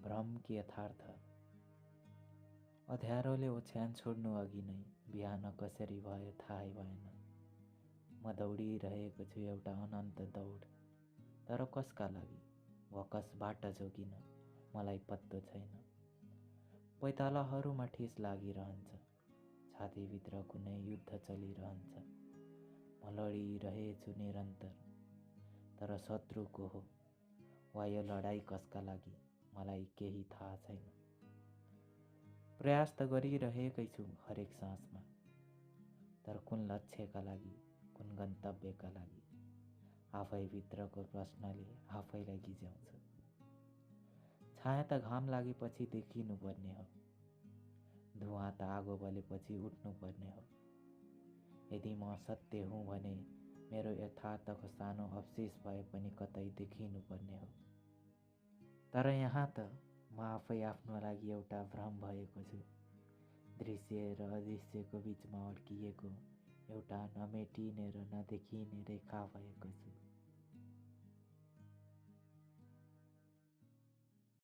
भ्रम कि यथार्थ। अँध्यारोले ओछ्यान छोड्नु अघि नै बिहान कसरी भयो थाहै भएन। म दौडिरहेको छु एउटा अनन्त दौड, तर कसका लागि वा कसबाट जोगिन मलाई पत्तो छैन। पैतालाहरूमा ठेस लागिरहन्छ, छातीभित्र कुनै युद्ध चलिरहन्छ। म लडिरहेछु निरन्तर, तर शत्रु को हो वा यो लडाईँ कसका लागि मलाई केही थाहा छैन। प्रयास त गरिरहेकै छु हरेक सासमा, तर कुन लक्ष्यका लागि, कुन गन्तव्यका लागि, आफैभित्रको प्रश्नले आफैलाई गिज्याउँछ। छाया त घाम लागेपछि देखिनुपर्ने हो, धुवा त आगो बलेपछि उठ्नुपर्ने हो। यदि म सत्य हुँ भने मेरो यथार्थको सानो अवशेष भए पनि कतै देखिनुपर्ने हो। तर यहाँ त म आफै आफ्नो लागि एउटा भ्रम भएको छु, दृश्य र अदृश्यको बिचमा अड्किएको एउटा नमेटिने र नदेखिने रेखा भएको छु।